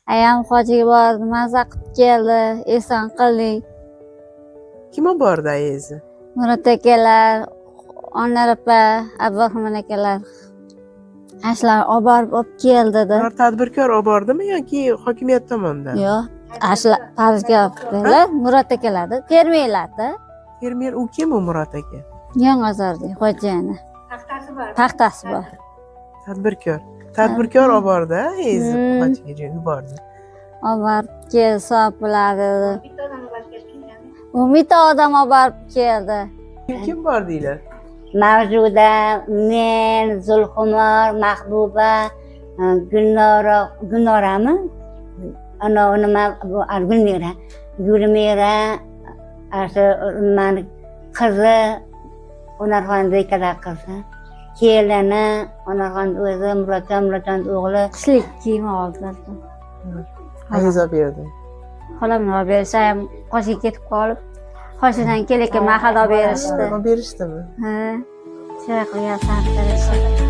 Ayam hojiga bordi, maza qilib keldi, eson qildik. Kim olib bordi ayangizni? Murod akalar, Onar opa, Abdurahmon akalar. Ana shular olib borib olib keldi. Biror tadbirkor olib bordimi yoki hokimiyat tomonidan? Yo'q, ana shular tadbirkorlar, Murod akalarda, fermerlarda. Fermer u kim u Murod aka? Yangozorda xo'jayini. Paxtasi bor. Paxtasi bor. Tadbirkor. Tadbirkor olib bordi ayangizni hojiga yubordi. Olib borib keldi, savob bo'ladi. Bitta odam olib kelgan. U bitta odam olib borib keldi. Kim kim bordinglar? Mavjuda, men, Zulxumor, Mahbuba, Gulnora, Gulnorami? Ana nima bu Gulmira, Gulmira, shu nimani qizi, Onarxon ikkala qizi, kelini, Onarxon o'zi, Murodjon, Murodjon o'g'li. Qishlik kiyim oldilar. Ayangiz olib berdi. Xolamni olib berishdi, ayam qoshiga ketib qolib, qoshidan kelayotgan mahal olib berishdi. Olib berishdimi? Ha. Chiroyli qilgan sarf berishdi.